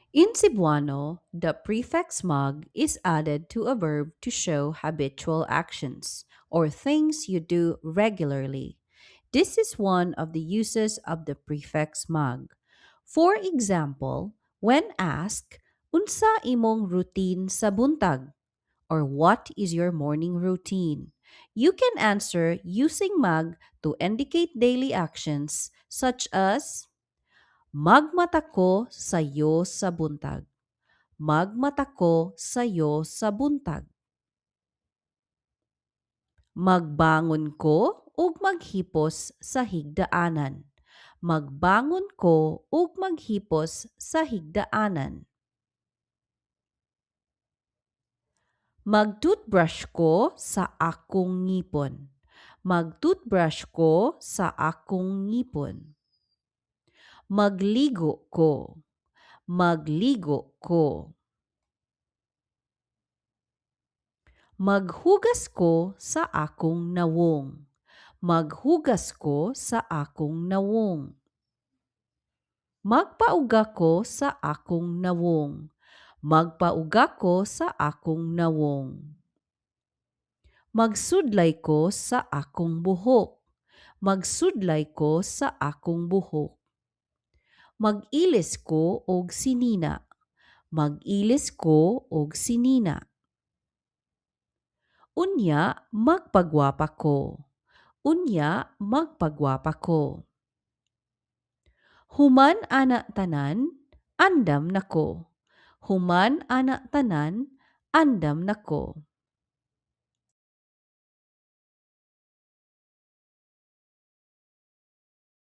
In Cebuano, the prefix mag is added to a verb to show habitual actions or things you do regularly. This is one of the uses of the prefix mag. For example, when asked, "Unsa imong routine sa buntag?" or "What is your morning routine?" you can answer using mag to indicate daily actions such as: Magmata ko sayo sa buntag. Magmata ko sayo sa buntag. Magbangon ko ug maghipos sa higdaanan. Magbangon ko ug maghipos sa higdaanan. Mag-toothbrush ko sa akong ngipon. Mag-toothbrush ko sa akong ngipon. Magligo ko. Magligo ko. Maghugas ko sa akong nawong. Maghugas ko sa akong nawong. Magpauga ko sa akong nawong. Magpauga ko sa akong nawong. Magsudlay ko sa akong buhok. Magsudlay ko sa akong buhok. Mag-ilis ko og sinina. Mag-ilis ko og sinina. Unya magpagwapa ko. Unya magpagwapa ko. Human ana tanan, andam nako. Human ana tanan, andam nako.